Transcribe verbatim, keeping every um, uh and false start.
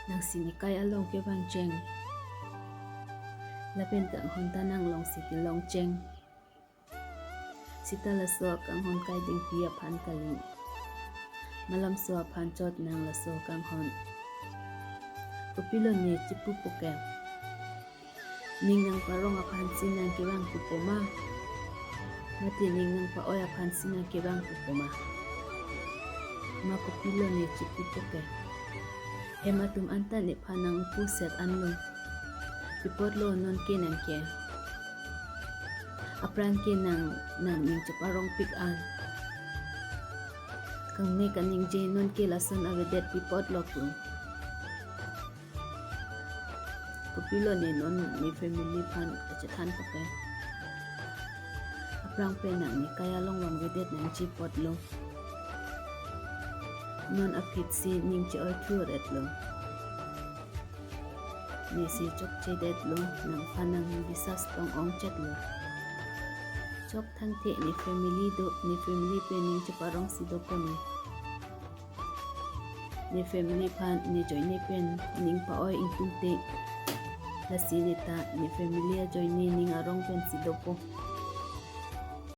Nangsi nekai along kevangcheng, lapen kanghon ta nanglongsi kelongcheng. Sita laso akanghon kai dingpi aphan kali, malamso aphan chot nang laso akanghon. Kopilo ne chipupo ke? Ning nangparong aphansi nang kevang pupo ma? Mate ning nangpa-oi aphansi nang kevang pupo ma? Ma kopilo ne chipupo ke? Hem atum anta nephan nangpuset anlo. Pi apotlo non ke nang ke? Aphrang ke nang, nangning cheparongpik an. Kangne kaningje non ke lason avedet pi apotlo pu. Kopilo ne non ne family aphan kachethan pakai? Aphrang pen nang nekai along vangvedet nangji apotlo. Non aphi si ning che-oi thuret lo. Nesi chokchedet lo, nangphan nang bisas tong-ongchot lo. Chok thangthe ne family do, ne family pen ning cheparongsi dopo ne. Ne family aphan ne ajoine pen ning pa-oi ingtungte, lasi ne ta ne family ajoine ning arong pensi dopo.